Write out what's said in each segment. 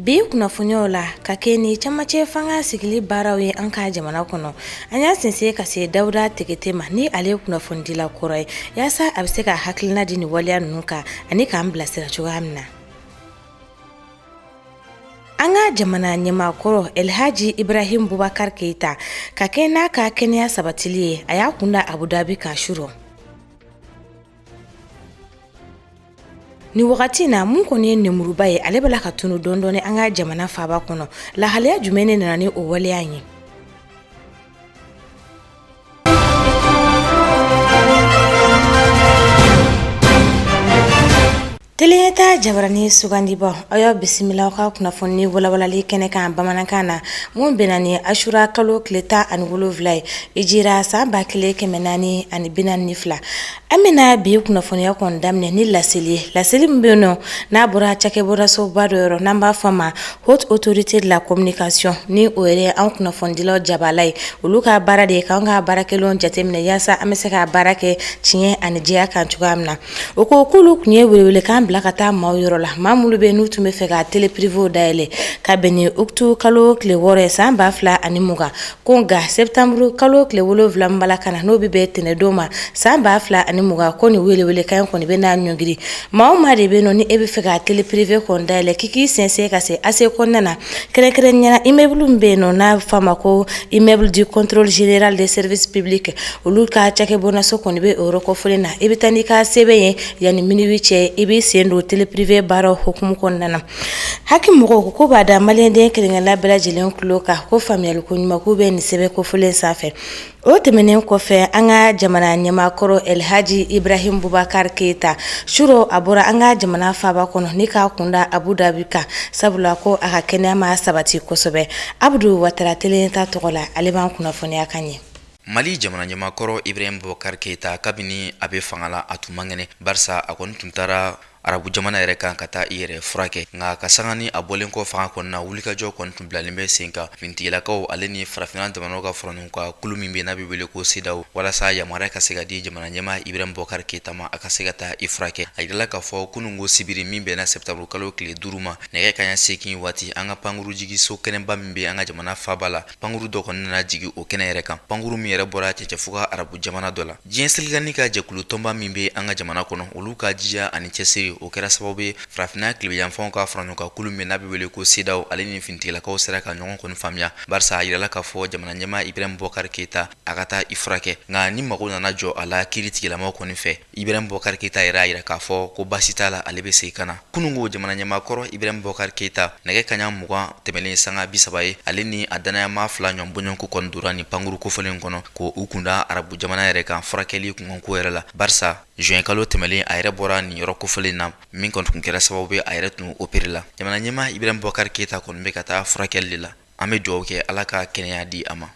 Bi kunnafoniyaw la, ka kɛ ni camancɛ fanga sigili baaraw ye an ka jamana kɔnɔ, an y'a sinsin ka se Dawuda Tegete ma, ni ale ye kunnafonidila kɔrɔ ye, yaasa a bɛ se ka hakilina di nin waleya ninnu kan ani k'an bilasira cogoya min na. An ka jamana ɲɛmaa kɔrɔ Elhaji Ibrahim Bubakar Keyita, ka kɛ n'a ka kɛnɛya sabatili ye, a y'a kunda Abu Dhabi kan surɔ. Nin wagati na, mun kɔni ye nemuruba ye, ale b'a la ka tunu dɔɔni dɔɔni an ka jamana faaba kɔnɔ. Lahalaya jumɛn de nana ni o waleya ye? Teleɲɛta jabarani sugandibaa, aw y'aw bisimila aw ka kunnafoni walawalali kɛnɛ kan bamanankan na, mun bɛnna ni asura kalo tile 17 ye, hijira san 1442. An bɛna bi kunnafoniya kɔni daminɛ ni laseli ye, laseli min bɛ yen nɔ n'a bɔra cakɛbɔdasoba dɔ yɔrɔ n'an b'a fɔ a ma Haute Autorité de la Communication, ni o yɛrɛ an kunnafonidilaw jabala ye. Olu ka baara de ye k'an ka baara kɛlenw jateminɛ yaasa an bɛ se ka baara kɛ tiɲɛ ani jɛya kan cogoya min na. O ko k'olu tun ye welewelekan bila ka taa maaw yɔrɔ la, maa minnu bɛ n'u tun bɛ fɛ ka télé privéw dayɛlɛ ka bɛn ni uti kalo tile 6 ye san 2020, ko nka septembre kalo tile 7 min b'a la ka na, n'o bɛ bɛn tɛnɛndon ma san 2020, ko nin welewelekan in kɔni bɛ n'a ɲɔngiri. Maa o maa de bɛ yen nɔ ni e bɛ fɛ ka télé privé kɔni dayɛlɛ, k'i k'i sɛnsɛn ka se ACI kɔnɔna na, kɛrɛnkɛrɛnnenya la immeuble min bɛ yen nɔ n'a bɛ f'a ma ko immeuble du contrôle général des services publics, olu ka cakɛbonnaso kɔni bɛ o yɔrɔ kofɔlen na. I bɛ taa n'i ka sɛbɛn ye yanni minuit cɛ, i b'i sen don télé privé baaraw hukumu kɔnɔna na. HAC mɔgɔw ko b'a da maliyɛnden kelenkelenna bɛɛ lajɛlen tulo kan ko faamuyali ko ɲuman k'u bɛ nin sɛbɛn kofɔlen sanfɛ. O tɛmɛnen kɔfɛ, an ka jamana ɲɛmaa kɔrɔ Elhaji Ibrahim Bubakar Keyita, surɔ a bɔra an ka jamana faaba kɔnɔ ni k'a kunda Abu Dhabi kan, sabula ko a ka kɛnɛya ma sabati kosɛbɛ. Abudu Watara, Teleɲɛta tɔgɔ la, ale b'an kunnafoniya ka ɲɛ. Mali jamana ɲɛmaa kɔrɔ Ibrahim Bubakar Keyita, kabini a bɛ fanga la, a tun man kɛnɛ, barisa a kɔni tun taara arabu jamana yɛrɛ kan ka taa i yɛrɛ furakɛ. Nka ka sanga ni a bɔlen kɔ fanga kɔnɔna, wulikajɔ kɔni tun bilalen bɛ sen kan finitigilakaw ale ni farafinna jamanaw ka faraɲɔgɔnkan kulu min bɛ n'a bɛ wele ko CEDEAO, walasa yamaruya ka se ka di jamana ɲɛmaa Ibrahim Bubakar Keyita ma, a ka se ka taa i furakɛ. A yirala k'a fɔ kununko sibiri min bɛnna septembre kalo tile 5 ma, nɛgɛ kaɲa 8 waati, an ka pankuru jigiso kɛnɛba min bɛ an ka jamana faaba la, pankuru dɔ kɔni nana jigin o kɛnɛ yɛrɛ kan, pankuru min yɛrɛ bɔra cɛncɛnfuga arabu jamana dɔ la. Diɲɛ seleke ka jɛkulu tɔnba min bɛ an ka jamana kɔnɔ, olu ka jija ani cɛsiri, o kɛra sababu ye farafinna tilebinyanfanw ka faraɲɔgɔnkan kulu min n'a bɛ wele ko CEDEAO, ale ni finitigilakaw sera ka ɲɔgɔn kɔni faamuya, barisa a yirala k'a fɔ jamana ɲɛmaa Ibrahim Bubakar Keyita, a ka taa i furakɛ. Nka ni mago nana jɔ a la kiiri tigilamaw kɔni fɛ, Ibrahim Bubakar Keyita yɛrɛ y'a yira k'a fɔ ko baasi t'a la, ale bɛ segin ka na. Kununko jamana ɲɛmaa kɔrɔ Ibrahim Bubakar Keyita, nɛgɛ kaɲa 20 tɛmɛnen sanga 30 ye, ale ni a dannayamaa fila ɲɔgɔn bɔɲɔgɔnko kɔni donna nin pankuru kofɔlen kɔnɔ ko u kunda arabu jamana yɛrɛ kan furakɛli kunkanko yɛrɛ la, barisa juin kalo tɛmɛlen, a yɛrɛ bɔra nin yɔrɔ kofɔlen na, min kɔni tun kɛra sababu ye a yɛrɛ tun opéré la. Jamana ɲɛmaa Ibrahim Bubakar Keyita kɔni bɛ ka taa furakɛli de la. An bɛ dugawu kɛ, Ala ka kɛnɛya di a ma.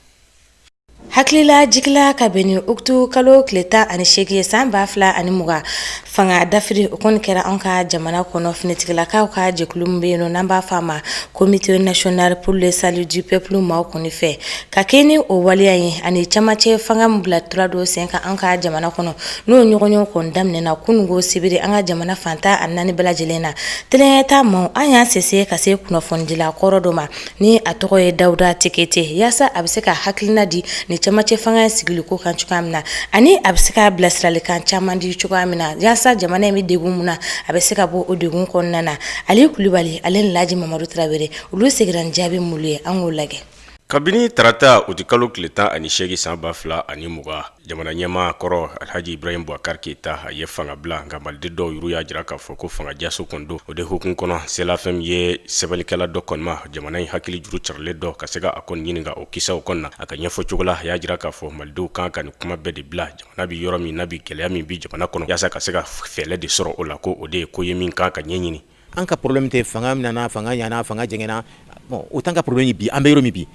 Hakilila jigila ka bɛn ni uti kalo tile 18 ye san 2020, fanga dafiri o kɔni kɛra an ka jamana kɔnɔ. Finitigilakaw ka jɛkulu min bɛ yen n'an b'a fɔ a ma Comité national pour le salut du peuple maaw kɔni fɛ, ka kɛ ni o waleya ye ani camancɛ fanga min bila tura don sen kan an ka jamana kɔnɔ, n'o ɲɔgɔnye kɔni daminɛna kununko sibiri an ka jamana fan 14 bɛɛ lajɛlen na. Teleɲɛta maaw, an y'an sese ka se kunnafonidila kɔrɔ dɔ ma ni a tɔgɔ ye Dawuda Tekete, yaasa a bɛ se ka hakilina di ni camancɛ fanga in sigili ko kan cogoya min na, ani a bɛ se ka bilasiralikan caman di cogoya min na, yaasa jamana in bɛ degun min na, a bɛ se ka bɔ o degun kɔnɔna na. Ali Kulubali, ale ni Laji Mamadu Tarawele, olu seginna ni jaabi minnu ye, an k'o lajɛ. Kabini tarata uti kalo tile 18 san 2020, jamana ɲɛmaa kɔrɔ Alhaji Ibrahim Bubakar Keyita, a ye fanga bila. Nka maliden dɔw yuru y'a jira k'a fɔ ko fanga jaso kɔni don. O de hukumu kɔnɔ, Sahel FM ye sɛbɛnnikɛla dɔ kɔni ma, jamana in hakili juru carilen dɔ, ka se ka a kɔni ɲininka o kisaw kɔni na. A ka ɲɛfɔ cogo la, a y'a jira k'a fɔ malidenw kan ka nin kuma bɛɛ de bila, jamana bɛ yɔrɔ min na bi, gɛlɛya min bɛ jamana kɔnɔ, yaasa ka se ka fɛɛrɛ de sɔrɔ o la, ko o de ye ko ye min kan ka ɲɛɲini. An ka problème tɛ fanga nana, fanga ɲana, fanga jɛngɛnna. Bon, o t'an ka problème ye bi. An bɛ yɔrɔ min bi,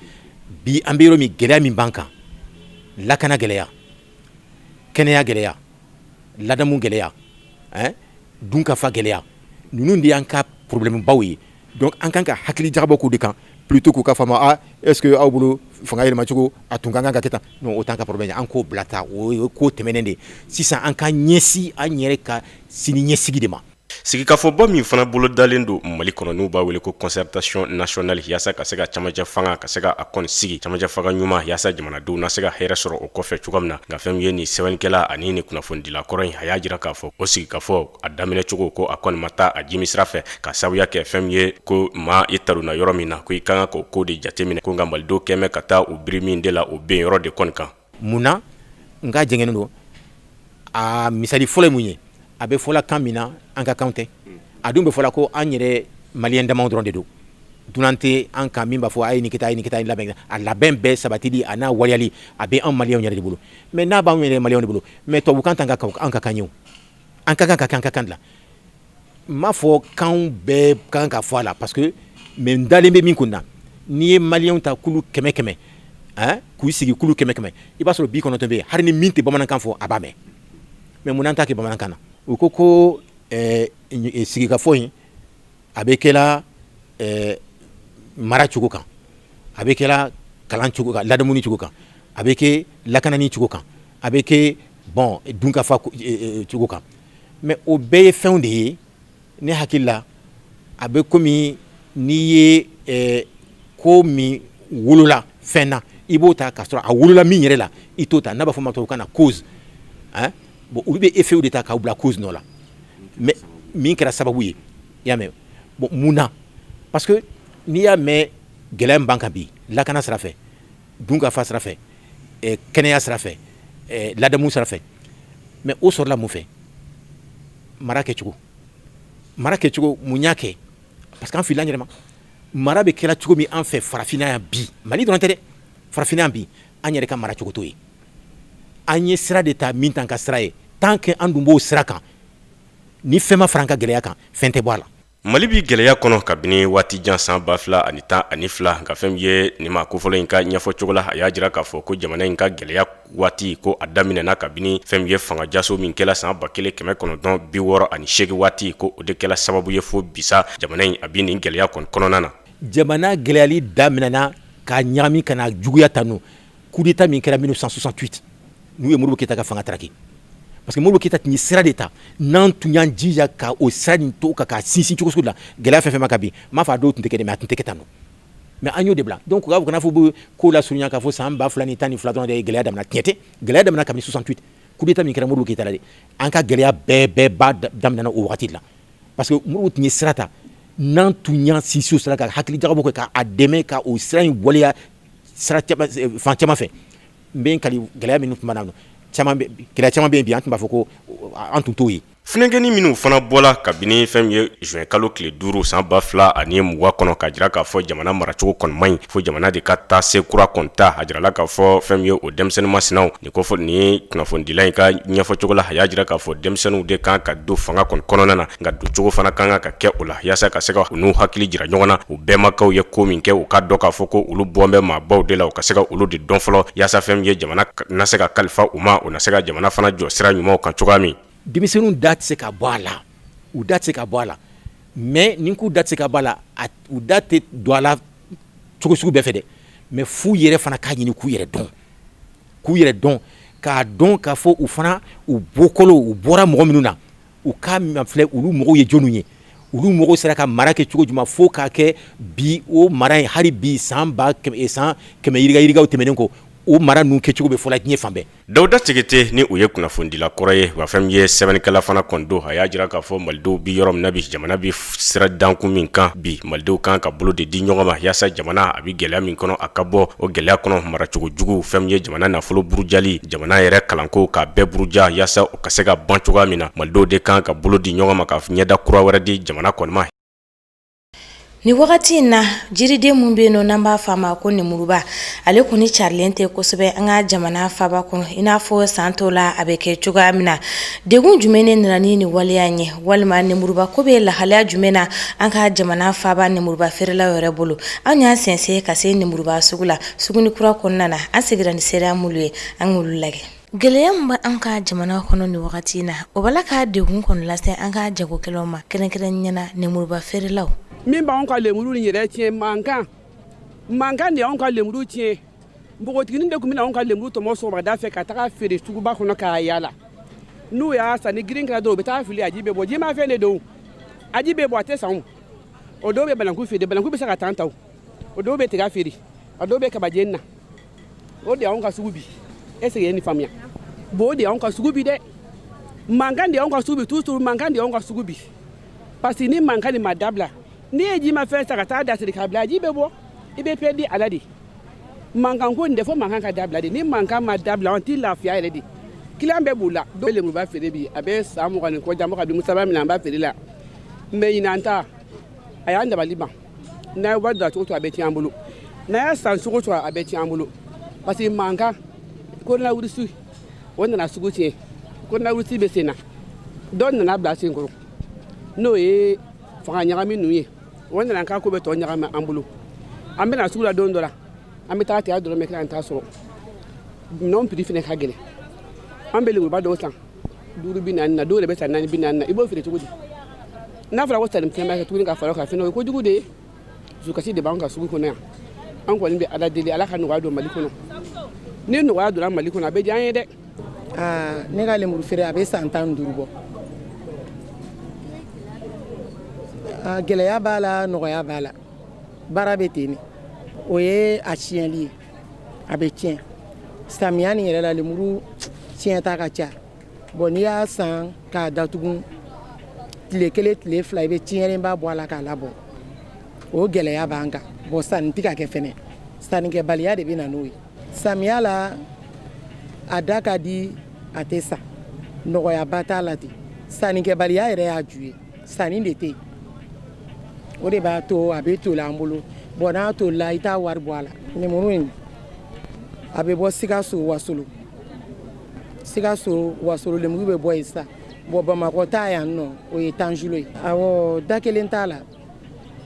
bi an bɛ yɔrɔ min, gɛlɛya min b'an kan, lakana gɛlɛya, Kɛnɛya gɛlɛya, ladamu gɛlɛya, dunkafa gɛlɛya, ninnu de y'an ka problème baw ye. Donc an kan ka hakili jagabɔ k'o de kan plutôt k'u ka faamu, ah, est ce que aw bolo fanga yɛlɛmacogo a tun ka kan ka kɛ tan? Non, o t'an ka problème ye, an k'o bila ta, o ye ko tɛmɛnen de ye. Sisan an ka ɲɛsin an yɛrɛ ka sini ɲɛsigi de ma. Sigikafɔba min fana bolodalen don Mali kɔnɔ, n'u b'a wele ko Concertation nationale, yaasa ka se ka camancɛ fanga ka se ka a kɔni sigi, camancɛ fanga ɲuman, yaasa jamanadenw na se ka hɛrɛ sɔrɔ o kɔfɛ cogo min na. Nka fɛn min ye nin sɛbɛnnikɛla ani nin kunnafonidila kɔrɔ in, a y'a jira k'a fɔ o sigikafɔ a daminɛ cogo ko a kɔni ma taa a jimi sira fɛ, ka sababuya kɛ fɛn min ye ko maa i talonna yɔrɔ min na, ko i ka kan k'o ko de jateminɛ, ko nka malidenw kɛmɛ ka taa u biri min de la, o ben yɔrɔ de kɔni kan. Mun na n ka jɛngɛnen don? A misali fɔlɔ ye mun ye? A bɛ fɔla kan min na, an ka kan tɛ. A dun bɛ fɔla ko an yɛrɛ maliyɛn damaw dɔrɔn de don, dunan tɛ an kan min b'a fɔ a ye nin kɛ tan, a ye nin kɛ tan, a ye labɛn. A labɛn bɛɛ sabatili a n'a waleyali, a bɛ an maliyɛnw yɛrɛ de bolo. Mais n'a b'anw yɛrɛ maliyɛnw de bolo, mais tubabukan t'an ka an ka kan ye o. An ka kan ka kɛ an ka kan dilan. N m'a fɔ kanw bɛɛ kan ka fɔ a la, parce que mais n dalen bɛ min kun na, n'i ye maliyɛnw ta kulu 100 100, hein, k'u sigi kulu 100 100, i b'a sɔrɔ 90 bɛ yen, hali ni min tɛ bamanankan fɔ, a b'a mɛn. Mais mun n'an t'a kɛ bamanankan na? U ko ko sigikafɔ in a bɛ kɛla mara cogo kan, a bɛ kɛla kalan cogo kan, ladamuni cogo kan, a bɛ kɛ lakanani cogo kan, a bɛ kɛ bon dunkafa cogo kan. Mais o bɛɛ ye fɛnw de ye, ne hakili la, a bɛ komi n'i ye ko min wolola fɛn na, i b'o ta k'a sɔrɔ a wolola min yɛrɛ la, i t'o ta. N'a b'a fɔ ma tubabukan na cause, hein. Bon, olu bɛ effet de ta k'aw bila cause nɔ la, mais min kɛra sababu ye, i y'a mɛn? Bon, mun na? Parce que n'i y'a mɛn, gɛlɛya min b'an kan bi, lakana sira fɛ, dunkafa sira fɛ, kɛnɛya sira fɛ, ladamu sira fɛ, mais o sɔrɔla mun fɛ? Mara kɛcogo, mara kɛcogo. Mun y'a kɛ? Parce que an filila an yɛrɛ ma. Mara bɛ kɛra cogo min an fɛ farafinna yan bi, Mali dɔrɔn tɛ dɛ, farafinna yan bi, an yɛrɛ ka mara cogo t'o ye. An ye sira de ta min t'an ka sira ye. Tant que an dun b'o sira kan, ni fɛn ma fara an ka gɛlɛya kan, fɛn tɛ bɔ a la. Mali bi gɛlɛya kɔnɔ kabini waati jan, san 2012. Nka fɛn min ye nin maa kofɔlɔ in ka ɲɛfɔ cogo la, a y'a jira k'a fɔ ko jamana in ka gɛlɛya waati ko a daminɛna kabini fɛn min ye fanga jaso min kɛla san 1968 waati, ko o de kɛla sababu ye fo bisa jamana in a bi nin gɛlɛya kɔni kɔnɔna na. Jamana gɛlɛyali daminɛna ka ɲagami ka na juguya ta n'o coup d'état min kɛra 1968, n'u ye Modibo Keyita ka fanga taraki, parce que Modibo Keyita tun ye sira de ta. N'an tun y'an jija ka o sira nin to ka sinsin cogo sugu la, gɛlɛya fɛn fɛn ma ka bi, n m'a fɔ a dɔw tun tɛ kɛ dɛ, mais a tun tɛ kɛ tan nɔ. Mais an y'o de bila. Donc u kana fɔ bɛ ko la surunya k'a fɔ san 2012 dɔrɔn de ye gɛlɛya daminɛ. Tiɲɛ tɛ, gɛlɛya daminɛ kabini 68, coup d'état min kɛra Modibo Keyita la de. An ka gɛlɛya bɛɛ bɛɛ ba daminɛna o wagati de la, parce que Modibo tun ye sira ta. N'an tun y'an sinsin o sira kan, hakili jagabɔ kɛ k'a dɛmɛ ka o sira in waleya sira fan caman fɛ, n bɛ n kali gɛlɛya minnu tun b'an na, caman bɛ, gɛlɛya caman bɛ yen bi, an tun b'a fɔ ko an tun t'o ye. Funɛnkɛni minnu fana bɔla kabini fɛn min ye juin kalo tile 5 san 2020 kɔnɔ, k'a jira k'a fɔ jamana maracogo kɔni man ɲi, fo jamana de ka taa se kura kɔni ta, a jirala k'a fɔ fɛn min ye o denmisɛnnin masinaw nin ko fɔ nin kunnafonidila in ka ɲɛfɔcogo la, a y'a jira k'a fɔ denmisɛnninw de kan ka don fanga kɔni kɔnɔna na, nka doncogo fana kan ka kɛ o la, yaasa ka se ka u n'u hakili jira ɲɔgɔn na. U bɛnbakɛw ye ko min kɛ, u ka dɔn k'a fɔ ko olu bɔn bɛ maabaw de la, u ka se ka olu de dɔn fɔlɔ, yaasa fɛn min ye jamana na se ka kalifa u ma, u na se ka jamana fana jɔ sira ɲumanw kan cogoya min. Denmisɛnninw da tɛ se ka bɔ a la, u da tɛ se ka bɔ a la. Mais ni k'u da tɛ se ka bɔ a la, u da tɛ don a la cogo sugu bɛɛ fɛ dɛ. Mais f'u yɛrɛ fana k'a ɲini k'u yɛrɛ dɔn, k'u yɛrɛ dɔn, k'a dɔn k'a fɔ u fana u bɔkolo, u bɔra mɔgɔ minnu na, u k'a filɛ olu mɔgɔw ye jɔnw ye, olu mɔgɔw sera ka mara kɛ cogo jumɛn fo k'a kɛ bi o mara in, hali bi san 100, san 100 yirika yirikaw tɛmɛnen kɔ, o mara ninnu kɛcogo bɛ fɔla diɲɛ fan bɛɛ. Dawuda Tegete, ni o ye kunnafonidila kɔrɔ ye, wa fɛn min ye sɛbɛnnikɛla fana kɔni don, a y'a jira k'a fɔ malidenw bi yɔrɔ min na bi, jamana bi sira dankun min kan bi, malidenw kan ka bolo de di ɲɔgɔn ma yaasa jamana a bi gɛlɛya min kɔnɔ, a ka bɔ o gɛlɛya kɔnɔ. Maracogo jugu, fɛn min ye jamana nafolo burujali, jamana yɛrɛ kalanko k'a bɛɛ buruja, yaasa o ka se ka ban cogoya min na, malidenw de kan ka bolo di ɲɔgɔn ma ka ɲɛda kura wɛrɛ di jamana kɔni ma. Ni wagati in na, jiriden min bɛ yen nɔ n'an b'a fɔ a ma ko nemuruba, ale kɔni carilen tɛ kosɛbɛ an ka jamana faba kɔnɔ i n'a fɔ san tɔw la a bɛ kɛ cogoya min na. Degun jumɛn de nana ni nin waleya in ye, walima nemuruba ko bɛ lahalaya jumɛn na an ka jamana faba nemuruba feerelaw yɛrɛ bolo? An y'an sɛnsɛn ka se nemuruba sugu la, Suguni Kura kɔnɔna na. An seginna ni seereya minnu ye, an k'olu lajɛ. Gɛlɛya min bɛ an ka jamana kɔnɔ nin wagati in na, o b'a la ka degun kɔni lase an ka jagokɛlaw ma, kɛrɛnkɛrɛnnenya la lemuruba feerelaw. Min b'anw ka lemuru nin yɛrɛ tiɲɛ, mankan mankan de y'anw ka lemuru tiɲɛ. Npogotiginin de tun bɛ na anw ka lemuru tɔmɔ sɔgɔmada fɛ ka taga feere suguba kɔnɔ k'a yaala. N'u y'a san, ni girin kɛra dɔrɔn, u bɛ taa fili, a ji bɛ bɔ. Jimafɛn de don, a ji bɛ bɔ, a tɛ san. O dɔw bɛ bananku feere, bananku bɛ se ka tan ta. O dɔw bɛ tiga feere, a dɔw bɛ kaba jeni na. O de y'anw ka sugu bi. Est ce que ye nin faamuya? Bon, o de y'anw ka sugu bi dɛ. Mankan de y'anw ka sugu bi, toujours mankan de y'anw ka sugu bi, parce que ni mankan nin ma dabila, n'i ye jimafɛn san ka taa dasiri k'a bila, a ji bɛ bɔ, i bɛ perdu a la de. Mankan ko nin tɛ fo mankan ka dabila de. Ni mankan ma dabila, an t'i lafiya yɛrɛ de. Client bɛɛ b'u la. Dɔw bɛ lemuruba feere bi, a bɛ san 20 ni kɔ jan bɔ kabi Musaba minɛ an b'a feere la. Mais ɲinan ta, a y'an dabali ban. N'a ye wari don cogo cogo, a bɛ tiɲɛ an bolo. N'a y'a san cogo cogo, a bɛ tiɲɛ an bolo, parce que mankan, coronavirus, o nana sugu tiɲɛ. Coronavirus bɛ sen na, dɔ nana bila sen kɔrɔ, n'o ye fanga ɲagami ninnu ye. O nana k'a ko bɛ tɔ ɲagami an bolo. An bɛna sugu la don dɔ la, an bɛ taa tigɛ dɔrɔn, kelen an t'a sɔrɔ. Minɛnw prix fana ka gɛlɛn. An bɛ lemuruba dɔw san 5.40 na, dɔw yɛrɛ bɛ san 4.40 na. I b'o feere cogo di? N'a fɔra ko sanni fɛn b'a kɛ tuguni ka fara o kan fɛnɛ, o ye kojugu de ye. Dusukasi de b'an ka sugu kɔnɔ yan. An kɔni bɛ Ala deli, Ala ka nɔgɔya don Mali kɔnɔ. Ni nɔgɔya donna Mali kɔnɔ, a bɛ diya an ye dɛ. Aa, ne ka lemuru feere, a bɛ san 15 bɔ. Aa, gɛlɛya b'a la, nɔgɔya b'a la, baara bɛ ten de. O ye a tiɲɛli ye, a bɛ tiɲɛ. Samiya nin yɛrɛ la, lemuru tiɲɛta ka ca. Bon, n'i y'a san k'a datugu tile 1, tile 2, i bɛ tiɲɛlenba bɔ a la k'a labɔ. O gɛlɛya b'an kan. Bon, sanni tɛ ka kɛ fɛnɛ, sannikɛbaliya de bɛ na n'o ye. Samiya la, a da ka di, a tɛ san, nɔgɔyaba t'a la ten. Sannikɛbaliya yɛrɛ y'a ju ye, sanni de tɛ yen, o de b'a to a bɛ toli an bolo. Bon, n'a tolila, i t'a wari bɔ a la. Lemuru in, a bɛ bɔ Sikaso, Wasolo. Sikaso, Wasolo, lemuru bɛ bɔ yen sisan. Bon, Bamakɔ ta yan nɔ, o ye tanjulo ye. Awɔ, da kelen t'a la,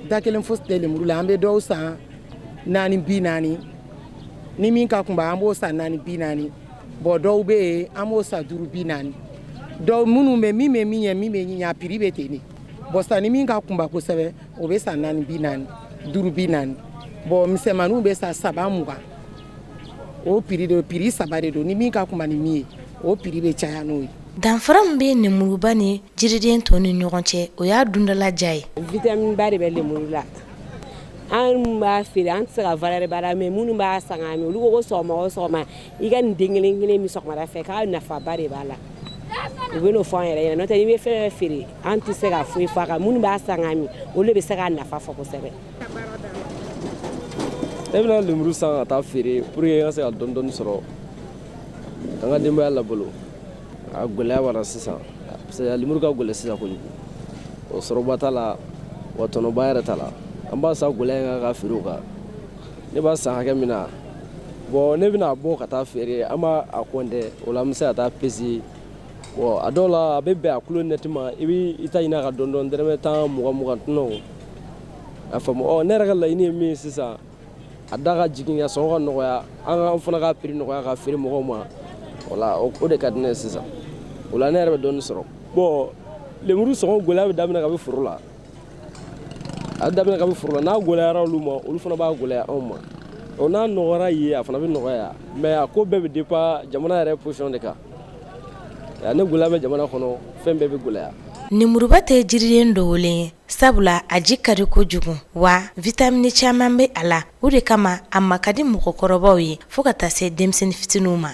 da kelen fosi tɛ lemuru la. An bɛ dɔw san 4.40, ni min ka kunba, an b'o san 4.40. Bon, dɔw bɛ yen, an b'o san 5.40. Dɔw minnu bɛ min bɛ min ɲɛ, min bɛ ɲɛ, a prix bɛ ten de. Bon, sisan ni min ka kunba kosɛbɛ, o bɛ san 4.40, 5.40. Bon, misɛnmaninw bɛ san 3.20. O prix de, prix saba de don. Ni min ka kunba ni min ye, o prix bɛ caya n'o ye. Danfara min bɛ nemuruba ni jiriden tɔw ni ɲɔgɔn cɛ, o y'a dundala diya ye. Vitamine ba de bɛ lemuru la. An b'a feere, an tɛ se ka valeur ba la, mais minnu b'a san k'a min, olu ko ko sɔgɔma o sɔgɔma, i ka nin den kelen kelen min sɔgɔmada fɛ, k'a nafaba de b'a la. U bɛ n'o fɔ an yɛrɛ ɲɛna. N'o tɛ, n'i bɛ fɛn fɛn feere, an tɛ se ka foyi fɔ a kan. Minnu b'a san k'a min, olu de bɛ se k'a nafa fɔ kosɛbɛ. Ne bɛna lemuru san ka taa feere pour que n ka se ka dɔɔni dɔɔni sɔrɔ ka n ka denbaya labalo. A gɛlɛya b'a la sisan, parce que a lemuru ka gɛlɛn sisan kojugu. O sɔrɔba t'a la, wa tɔnɔba yɛrɛ t'a la. An b'a san gɛlɛya in kan ka feere o kan. Ne b'a san hakɛ min na, bon, ne bɛna bɔ ka taa feere, an b'a a compter o la, an bɛ se ka taa peser. Bon, a dɔw la, a bɛ bɛn a kilo net ma, i bɛ i ta ɲini a ka dɔɔni dɔɔni, dɔrɔmɛ 10, 20, 20 tɔnɔ, a faamu. Ɔ, ne yɛrɛ ka laɲini ye min ye sisan, a da ka jigin, ka sɔngɔ ka nɔgɔya, an fana ka prix nɔgɔya ka feere mɔgɔw ma. O la, o de ka di ne ye sisan. O la, ne yɛrɛ bɛ dɔɔni sɔrɔ. Bon, lemuru sɔngɔ gɛlɛya bɛ daminɛ kabi foro la. A bɛ daminɛ kabi foro la. N'a gɛlɛyara olu ma, olu fana b'a gɛlɛya anw ma. O n'a nɔgɔyara ye, a fana bɛ nɔgɔya, mais a ko bɛɛ bɛ dépend jamana yɛrɛ position de kan. Ni gɛlɛya bɛ jamana kɔnɔ, fɛn bɛɛ bɛ gɛlɛya. Nemuruba tɛ jiriden dogolen ye, sabula a ji ka di kojugu, wa vitamini caman bɛ a la. O de kama a ma ka di mɔgɔkɔrɔbaw ye fo ka taa se denmisɛnnin fitininw ma.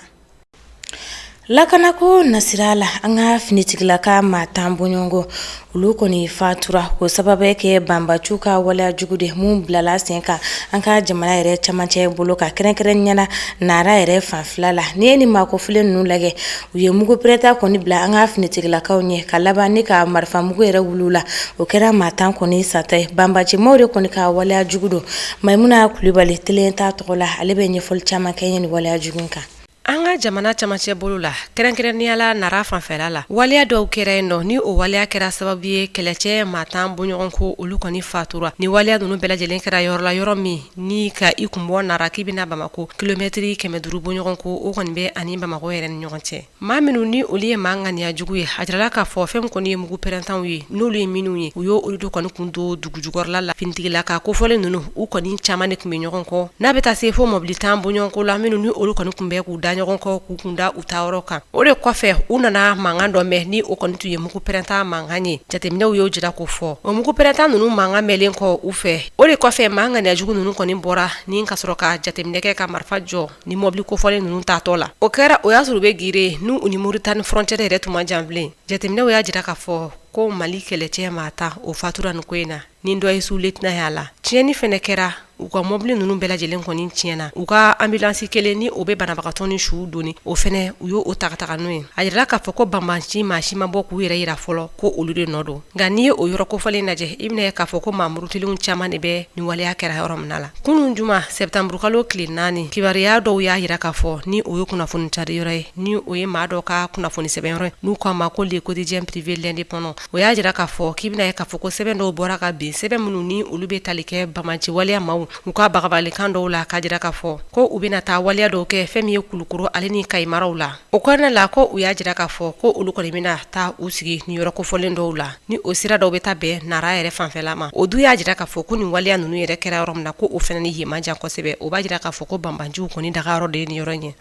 Lakanako nasira la, an ka finitigilaka maa 10 bɔɲɔgɔn, olu kɔni fatura k'o sababu kɛ banbaciw ka waleya jugu de mun bilala sen kan an ka jamana yɛrɛ camancɛ bolo ka kɛrɛnkɛrɛnnenya la Nara yɛrɛ fanfɛla la. N'i ye nin maa kofɔlen ninnu lajɛ, u ye mugu pɛrɛnta kɔni bila an ka finitigilakaw ɲɛ ka laban ni ka marifamugu yɛrɛ wuli la. O kɛra maa 10 kɔni sata ye. Banbacimaw de kɔni ka waleya jugu don. Maimuna Kulibali telen t'a tɔgɔ la, ale bɛ ɲɛfɔli caman kɛ ye nin waleya jugu kan. An ka jamana camancɛ bolo la, kɛrɛnkɛrɛnnenya la Nara fanfɛla la, waleya dɔw kɛra yen nɔ ni o waleya kɛra sababu ye kɛlɛcɛ maa 10 bɔɲɔgɔn ko olu kɔni fatura. Ni waleya ninnu bɛɛ lajɛlen kɛra yɔrɔ la, yɔrɔ min ni ka i kun bɔ Nara k'i bɛna Bamakɔ, kilomɛtiri 500 bɔɲɔgɔn ko o kɔni bɛ ani Bamakɔ yɛrɛ ni ɲɔgɔn cɛ. Maa minnu ni olu ye maa ŋaniya jugu ye, a jirala k'a fɔ fɛn kɔni ye mugu pɛrɛntanw ye, n'olu ye minnu ye, u y'olu de kɔni kun don dugu jukɔrɔla la. Finitigilaka kofɔlen ninnu, u kɔni caman de tun bɛ ɲɔgɔn kɔ, n'a bɛ taa se fo mɔbili 10 bɔɲɔgɔnko la, minnu ni olu kɔni tun bɛ k'u da ɲɔgɔn kɔ, k'u kun da u taayɔrɔ kan. O de kɔfɛ, u nana mankan dɔ mɛn, ni o kɔni tun ye mugu pɛrɛntan mankan ye. Jateminɛw y'o jira k'o fɔ. O mugu pɛrɛntan ninnu mankan mɛnlen kɔ u fɛ, o de kɔfɛ maa ŋaniya jugu ninnu kɔni bɔra ni ka sɔrɔ ka jateminɛ kɛ ka marifa jɔ ni mɔbili kofɔlen ninnu taatɔ la. O kɛra o y'a sɔrɔ u bɛ Gire, n'u ni Moritani frontière yɛrɛ tun man jan bilen. Jateminɛw y'a jira k'a fɔ ko Mali kɛlɛcɛ maa 10 o fatura nin ko in na, ni dɔ ye sous-lieutenant y'a la. Tiɲɛni fɛnɛ kɛra, u ka mɔbili ninnu bɛɛ lajɛlen kɔni tiɲɛna. U ka ambulance kelen ni o bɛ banabagatɔ ni suw doni, o fɛnɛ u y'o ta ka taga n'o ye. A jirala k'a fɔ ko banbanci maa si ma bɔ k'u yɛrɛ yira fɔlɔ ko olu de nɔ don. Nka n'i ye o yɔrɔ kofɔlen lajɛ, i bɛna ye k'a fɔ ko maa murutilenw caman de bɛ nin waleya kɛra yɔrɔ min na la. Kunun juma sɛtanburukalo tile 4, kibaruya dɔw y'a jira k'a fɔ ni o ye kunnafoni cari yɔrɔ ye, ni o ye maa dɔ ka kunnafoni sɛbɛn yɔrɔ ye, n'u k'a ma ko Le Quotidien privé l'Indépendant. O y'a jira k'a fɔ k'i bɛna ye k'a fɔ ko sɛbɛn dɔw bɔra ka bin, sɛbɛn minnu ni olu bɛ tali kɛ banbanci waleya maaw u ka bagabalikan dɔw la, k'a jira k'a fɔ ko u bɛna taa waleya dɔw kɛ fɛn min ye Kulukoro ale ni Kayi maraw la. O kɔnɔna la, ko u y'a jira k'a fɔ ko olu kɔni bɛna taa u sigi nin yɔrɔ kofɔlen dɔw la, ni o sira dɔw bɛ taa bɛn Nara yɛrɛ fanfɛla ma. O dun y'a jira k'a fɔ ko nin waleya ninnu yɛrɛ kɛra yɔrɔ min na, ko o fana ni yen man jan kosɛbɛ. O b'a jira k'a fɔ ko banbanciw kɔni dagayɔrɔ de ye nin yɔrɔ in ye.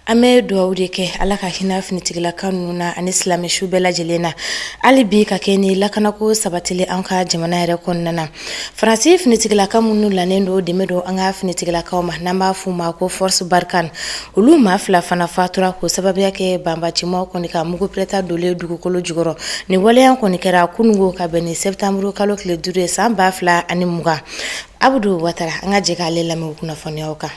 An bɛ dugawu de kɛ Ala ka hinɛ finitigilaka ninnu na ani silamɛ su bɛɛ lajɛlen na, hali bi ka kɛ ni lakanako sabatili an ka jamana yɛrɛ kɔnɔna na. Faransi finitigilaka minnu lanen don dɛmɛ don an ka finitigilakaw ma, n'an b'a f'u ma ko Force Barkhane, olu maa 2 fana fatura k'o sababuya kɛ banbacimaw kɔni ka mugu pɛrɛnta donlen dugukolo jukɔrɔ. Nin waleya kɔni kɛra kunungo ka bɛn ni septembre kalo tile 5 ye san 2020. Abudu Watara, an ka jɛ k'ale lamɛn kunnafoniyaw kan.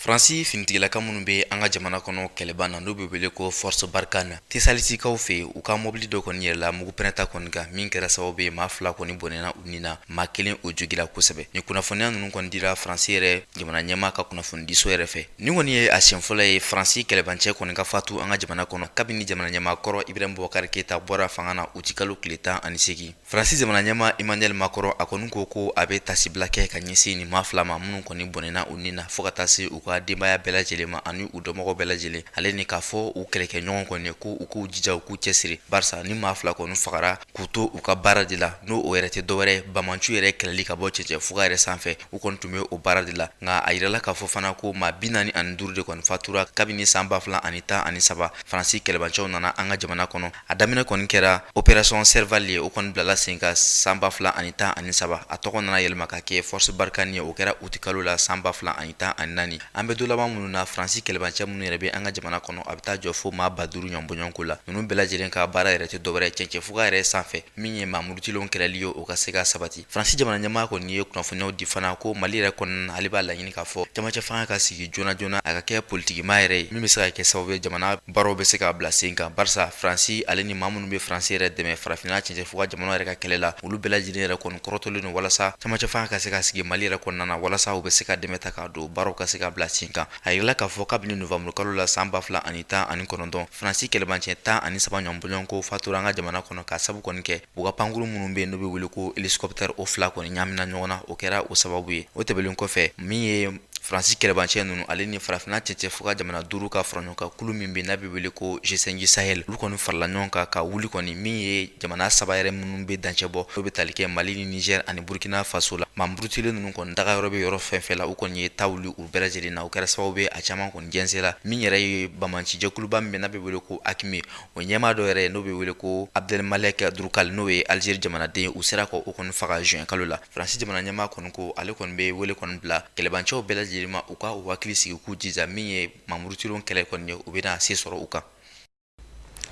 Faransi finitigilaka minnu bɛ an ka jamana kɔnɔ kɛlɛba na, n'u bɛ wele ko Force Barkhane, Tesalisikaw fɛ yen, u ka mobili dɔ kɔni yɛlɛla mugu pɛrɛnta kɔni kan, min kɛra sababu ye maa 2 kɔni bɔnɛna u ni na, maa 1 o jogila kosɛbɛ. Nin kunnafoniya ninnu kɔni dira Faransi yɛrɛ jamana ɲɛmaa ka kunnafonidiso yɛrɛ fɛ. Nin kɔni ye a siɲɛ fɔlɔ ye Faransi kɛlɛbancɛ kɔni ka fatu an ka jamana kɔnɔ kabini jamana ɲɛmaa kɔrɔ Ibrahim Boubacar Keita bɔra fanga na utikalo tile 18. Faransi jamana ɲɛmaa Emmanuel Macron, a kɔni ko ko a bɛ tasibila kɛ ka ɲɛsin nin maa 2 ma minnu kɔni bɔnɛna u ni na, fo ka taa se u ka denbaya bɛɛ lajɛlen ma ani u dɔnbagaw bɛɛ lajɛlen, ale ni k'a fɔ u kɛlɛkɛɲɔgɔn kɔni ko u k'u jija, u k'u cɛsiri, barisa ni maa 2 kɔni fagara k'u to u ka baara de la, n'o o yɛrɛ tɛ dɔwɛrɛ banbanciw yɛrɛ kɛlɛli ka bɔ cɛncɛn fuga yɛrɛ sanfɛ, u kɔni tun bɛ o baara de la. Nka a yirala k'a fɔ fana ko maa 45 de kɔni fatura kabini san 2013 Faransi kɛlɛbancɛw nana an ka jamana kɔnɔ. A daminɛ kɔni kɛra opération Serval ye, o kɔni bilala sen kan san 2013. A tɔgɔ nana yɛlɛma ka kɛ Force Barkhane ye, o kɛra utikalo la san 2014. An bɛ don laban minnu na, Faransi kɛlɛbancɛ minnu yɛrɛ bɛ an ka jamana kɔnɔ, a bɛ taa jɔ fo maa 5000 ɲɔgɔn bɔɲɔgɔnko la. Ninnu bɛɛ lajɛlen ka baara yɛrɛ tɛ dɔwɛrɛ cɛncɛn fuga yɛrɛ sanfɛ, min ye maa murutilenw kɛlɛli ye, o ka se ka sabati. Faransi jamana ɲɛmaa kɔni ye kunnafoniyaw di fana ko Mali yɛrɛ kɔnɔna na, ale b'a laɲini k'a fɔ camancɛ fanga ka sigi joona joona, a ka kɛ politikimaa yɛrɛ ye min bɛ se ka kɛ sababu ye jamana baaraw bɛ se ka bila sen kan, barisa Faransi ale ni maa minnu bɛ Faransi yɛrɛ dɛmɛ farafinna cɛncɛn fuga jamana yɛrɛ ka kɛlɛ la, olu bɛɛ lajɛlen yɛrɛ kɔni kɔrɔtɔlen don walasa camancɛ fanga ka se ka sigi Mali yɛrɛ kɔnɔna na, walasa u bɛ se ka dɛmɛ ta k'a don baaraw ka se ka bila sen kan. A yirala k'a fɔ kabini novembre kalo la san 2019, Faransi kɛlɛbancɛ 13 ɲɔgɔn bɔɲɔgɔnko fatura an ka jamana kɔnɔ, k'a sabu kɔni kɛ u ka pankuru minnu bɛ yen n'u bɛ wele ko hélicoptère, o 2 kɔni ɲaamina ɲɔgɔn na, o kɛra o sababu ye. O tɛmɛnen kɔfɛ, min ye Faransi kɛlɛbancɛ ninnu ale ni farafinna cɛncɛn fuga jamana 5 ka fara ɲɔgɔn kan kulu min bɛ n'a bɛ wele ko G5 Sahel, olu kɔni farala ɲɔgɔn kan ka wuli kɔni min ye jamana 3 yɛrɛ minnu bɛ dancɛ bɔ, n'o bɛ tali kɛ Mali ni Niger ani Burkina Faso la. Maa murutilen ninnu kɔni dagayɔrɔ bɛ yɔrɔ fɛn fɛn la, u kɔni ye ta wuli u bɛɛ lajɛlen na. O kɛra sababu ye a caman kɔni jɛnsɛnla. Min yɛrɛ ye banbaancijɛkuluba min bɛ n'a bɛ wele ko AQMI, o ɲɛmaa dɔ yɛrɛ n'o bɛ wele ko Abdelmalek Droukdel, n'o ye Algérie jamanaden ye, u sera ka o kɔni faga juin kalo la. Faransi jamana ɲɛmaa kɔni ko ale kɔni bɛ wele kɔni bila kɛlɛbancɛw bɛɛ lajɛlen ma, u ka u hakili sigi, k'u jija, min ye maa murutilenw kɛlɛ kɔni ye, u bɛna se sɔrɔ u kan.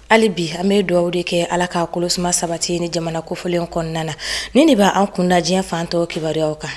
Hali bi an bɛ dugawu de kɛ Ala ka kolosuma sabati ni jamana kofɔlen kɔnɔna na. Ni de b'an kunda diɲɛ fan tɔw kibaruyaw kan.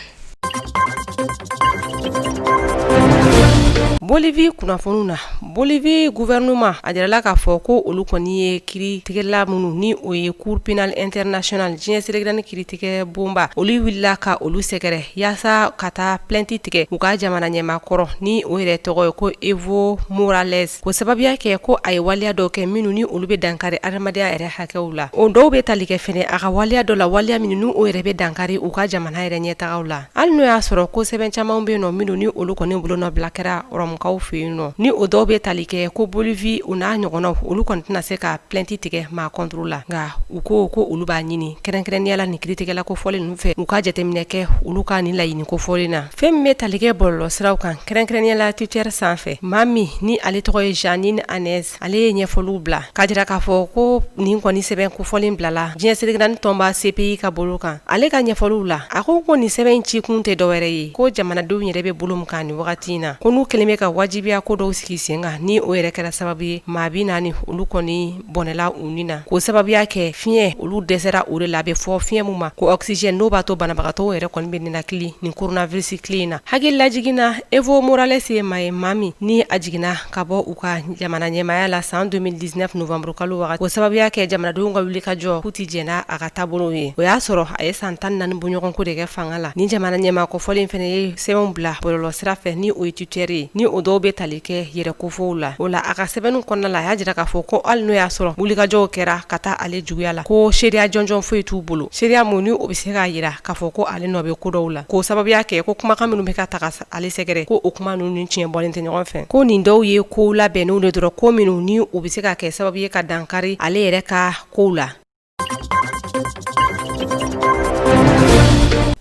Bolivie kunnafoniw na, Bolivie gouvernement a jirala k'a fɔ ko olu kɔni ye kiiritigɛla minnu ni o ye Cour pénale internationale diɲɛ seleke naani kiiritigɛ bonba, olu wulila ka olu sɛgɛrɛ yaasa ka taa plainte tigɛ u ka jamana ɲɛmaa kɔrɔ ni o yɛrɛ tɔgɔ ye ko Evo Morales, k'o sababuya kɛ ko a ye waleya dɔw kɛ minnu ni olu bɛ dankari adamadenya yɛrɛ hakɛw la. O dɔw bɛ tali kɛ fɛnɛ a ka waleya dɔ la, waleya minnu ni o yɛrɛ bɛ dankari u ka jamana yɛrɛ ɲɛtagaw la. Hali n'o y'a sɔrɔ ko sɛbɛn caman bɛ yen nɔ minnu ni olu kɔni bolonɔbila kɛra Rɔmukaw fɛ yen nɔ, ni o dɔw bɛ tali kɛ ko Bolivie u n'a ɲɔgɔnnaw olu kɔni tɛna se ka plainte tigɛ maa contre la, nka u ko ko olu b'a ɲini kɛrɛnkɛrɛnnenya la nin kiiritigɛla kofɔlen ninnu fɛ u ka jateminɛ kɛ olu ka nin laɲini kofɔlen na. Fɛn min bɛ tali kɛ bɔlɔlɔsiraw kan kɛrɛnkɛrɛnnenya la Twitter sanfɛ, maa min ni ale tɔgɔ ye Jeanine Anez, ale ye ɲɛfɔliw bila k'a jira k'a fɔ ko nin kɔni sɛbɛn kofɔlen bilala diɲɛ seleke naani tɔnba CPI ka bolo kan. Ale ka ɲɛfɔliw la, a ko ko nin sɛbɛn in cikun tɛ dɔwɛrɛ ye ko jamanadenw yɛrɛ bɛ bolo min kan nin wagati in na, ko n'u kɛlen bɛ ka wajibiya ko dɔw sigi sen kan ni o yɛrɛ kɛra sababu ye maa 40 olu kɔni bɔnɛla u ni na, k'o sababuya kɛ fiɲɛ olu dɛsɛra o de la, a bɛ fɔ fiɲɛ min ma ko oxygène n'o b'a to banabagatɔw yɛrɛ kɔni bɛ ninakili nin coronavirus tile in na. Hakililajigin na, Evo Morales ye maa ye maa min ni a jiginna ka bɔ u ka jamana ɲɛmaaya la san 2019 novembre kalo wagati, k'o sababuya kɛ jamanadenw ka wulikajɔ k'u tɛ jɛn n'a ka taabolow ye. O y'a sɔrɔ a ye san 14 bɔɲɔgɔnko de kɛ fanga la. Nin jamana ɲɛmaa kofɔlen fana ye sɛbɛnw bila bɔlɔlɔsira fɛ ni o ye Twitter ye, ni o dɔw bɛ tali kɛ yɛrɛ kofɔw la. O la, a ka sɛbɛnniw kɔnɔna la, a y'a jira k'a fɔ ko hali n'o y'a sɔrɔ wulikajɔw kɛra ka taa ale juguya la, ko seereya jɔnjɔn foyi t'u bolo, seereya mun ni o bɛ se k'a jira k'a fɔ ko ale nɔ bɛ ko dɔw la, k'o sababuya kɛ ko kumakan minnu bɛ ka taga ale sɛgɛrɛ, ko o kuma ninnu ni tiɲɛ bɔlen tɛ ɲɔgɔn fɛ, ko nin dɔw ye kow labɛnnenw de dɔrɔn, ko minnu ni u bɛ se ka kɛ sababu ye ka dankari ale yɛrɛ ka kow la.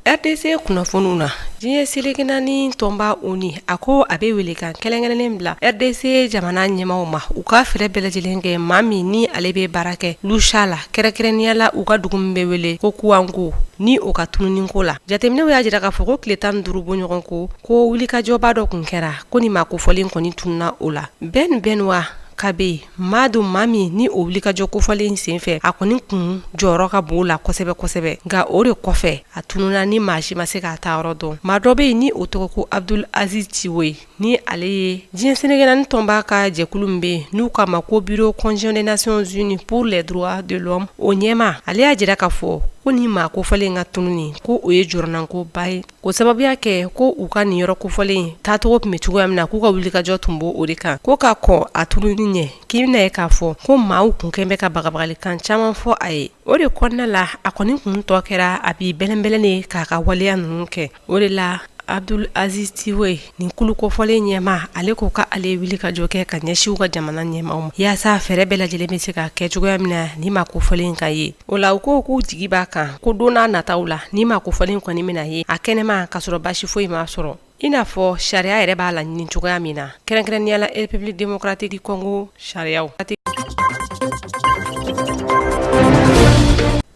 RDC kunnafoniw na, diɲɛ seleke naani tɔnba ONU a ko a bɛ welekan kɛrɛnkɛrɛnnen bila RDC jamana ɲɛmaaw ma, u ka fɛɛrɛ bɛɛ lajɛlen kɛ maa min ni ale bɛ baara kɛ Lucha la, kɛrɛnkɛrɛnnenya la u ka dugu min bɛ wele ko Kwango ni o ka tununni ko la. Jateminɛw y'a jira k'a fɔ ko tile 15 bɔɲɔgɔn ko ko wulikajɔba dɔ tun kɛra ko ni maa kofɔlen kɔni tununna o la. Ben Benoît Kabe maa don maa min ni o wulikajɔ kofɔlen senfɛ a kɔni kun jɔyɔrɔ ka bon la kosɛbɛ kosɛbɛ, nka o de kɔfɛ a tununna ni maa si ma se k'a taayɔrɔ dɔn. Maa dɔ bɛ yen ni o tɔgɔ ko Abdul Aziz Tiwe, ni ale ye diɲɛ seleke naani tɔnba ka jɛkulu min bɛ yen n'u k'a ma ko Bureau conjoint des Nations Unies pour les droits de l'homme o ɲɛmaa, ale y'a jira k'a fɔ ko ni maa kofɔlen ka tununni ko o ye jɔrɔnankoba ye, k'o sababuya kɛ ko u ka nin yɔrɔ kofɔlen taacogo tun bɛ cogoya min na k'u ka wulikajɔ tun b'o o de kan, ko ka kɔn a tununni ɲɛ k'i bɛna ye k'a fɔ ko maaw kun kɛn bɛ ka bagabagalikan caman fɔ a ye. O de kɔnɔna la a kɔni kun tɔ kɛra a b'i bɛlɛnbɛlɛn k'a ka waleya ninnu kɛ. O de la Abdul Aziz Tiwe nin kulu kofɔlen ɲɛmaa, ale ko k'ale ye wulikajɔ kɛ ka ɲɛsin u ka jamana ɲɛmaaw ma yaasa fɛɛrɛ bɛɛ lajɛlen bɛ se ka kɛ cogoya min na ni maa kofɔlen ka ye. O la u ko k'u jigi b'a kan ko don n'a nataw la ni maa kofɔlen kɔni bɛna ye a kɛnɛma k'a sɔrɔ baasi foyi m'a sɔrɔ, i n'a fɔ sariya yɛrɛ b'a laɲini cogoya min na, kɛrɛnkɛrɛnnenya la République démocratique du Congo sariyaw.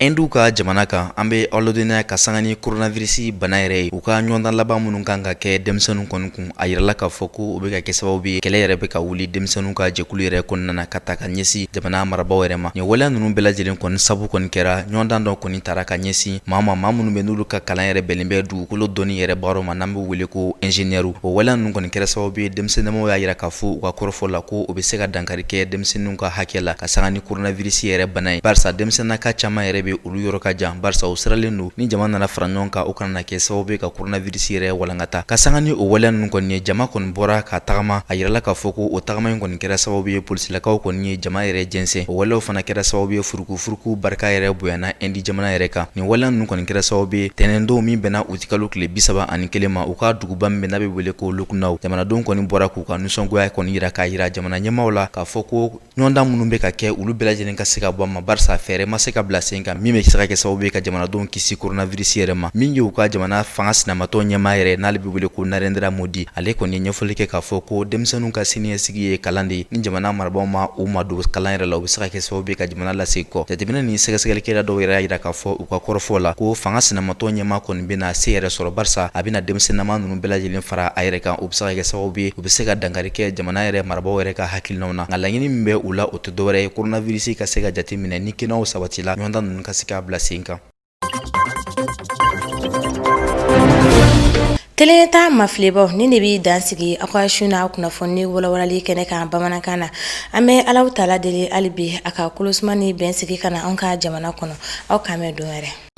Ɛndu ka jamana kan, an bɛ aw ladɔnniya ka sanga ni coronavirus bana yɛrɛ ye, u ka ɲɔgɔndan laban minnu kan ka kɛ denmisɛnninw kɔni kun, a yirala k'a fɔ ko o bɛ ka kɛ sababu ye kɛlɛ yɛrɛ bɛ ka wuli denmisɛnninw ka jɛkulu yɛrɛ kɔnɔna na ka ta ka ɲɛsin jamana marabaaw yɛrɛ ma. Nin waleya ninnu bɛɛ lajɛlen kɔni sabu kɔni kɛra ɲɔgɔndan dɔ kɔni tara ka ɲɛsin maa ma, maa minnu bɛ n'olu ka kalan yɛrɛ bɛnnen bɛ dugukolo dɔnni yɛrɛ baaraw ma, n'an b'u wele ko ingénieur. O waleya ninnu kɔni kɛra sababu ye denmisɛnninw y'a yira k'a fɔ u ka kɔrɔfɔ la ko o bɛ se ka dankari kɛ denmisɛnninw ka hakɛ la ka sanga ni coronavirus yɛrɛ bana ye, barisa denmisɛnninka caman yɛrɛ bɛ olu yɔrɔ ka jan, barisa u siralen don ni jama nana fara ɲɔgɔn kan, o kana na kɛ sababu ye ka coronavirus yɛrɛ walankata. Ka sanga ni o waleya ninnu kɔni ye, jama kɔni bɔra ka tagama. A yirala k'a fɔ ko o tagama in kɔni kɛra sababu ye polisilakaw kɔni ye jama yɛrɛ jɛnsɛn. O waleyaw fana kɛra sababu ye furukufuruku barika yɛrɛ bonyana Ɛndi jamana yɛrɛ kan. Nin waleya ninnu kɔni kɛra sababu ye tɛnɛndon min bɛnna utikalo tile 31 ma, u ka duguba min bɛ n'a bɛ wele ko Lucknow, jamanadenw kɔni bɔra k'u ka nisɔngoya kɔni yira k'a yira jamana ɲɛmaaw la k'a fɔ ko ɲɔgɔndan minnu bɛ ka kɛ, olu bɛɛ lajɛlen ka se ka bɔ a ma, barisa fɛɛrɛ ma se ka bila sen kan min bɛ se ka kɛ sababu ye ka jamanadenw kisi coronavirus yɛrɛ ma. Min ye u ka jamana fanga sinamatɔn ɲɛmaa yɛrɛ, n'ale bɛ wele ko Narendra Modi, ale kɔni ye ɲɛfɔli kɛ k'a fɔ ko denmisɛnninw ka siniɲɛsigi ye kalan de ye. Ni jamana marabaaw ma u madon kalan yɛrɛ la, u bɛ se ka kɛ sababu ye ka jamana lasegin kɔ. Jateminɛ ni sɛgɛsɛgɛlikɛla dɔw yɛrɛ y'a jira k'a fɔ u ka kɔrɔfɔ la ko fanga sinamatɔn ɲɛmaa kɔni bɛna se yɛrɛ sɔrɔ, barisa a bɛna denmisɛnninama ninnu bɛɛ lajɛlen fara a yɛrɛ kan. O bɛ se ka kɛ sababu ye u bɛ se ka dankari kɛ jamana yɛrɛ marabaaw yɛrɛ ka hakilinaw na. Nka laɲini min bɛ u la, o tɛ dɔwɛrɛ ye coronavirus ka se ka jateminɛ ni kɛnɛyaw sabatila, ɲɔgɔndan ninnu ka se ka bila sen kan. Tele 10 mafilɛbaw, nin de bɛ dan sigi aw ka su na kunnafoni walawalali kɛnɛ kan bamanankan na. An bɛ Alahu taala deli hali bi a ka kolosuma ni bɛn sigi ka na anw ka jamana kɔnɔ. Aw k'an bɛn don wɛrɛ.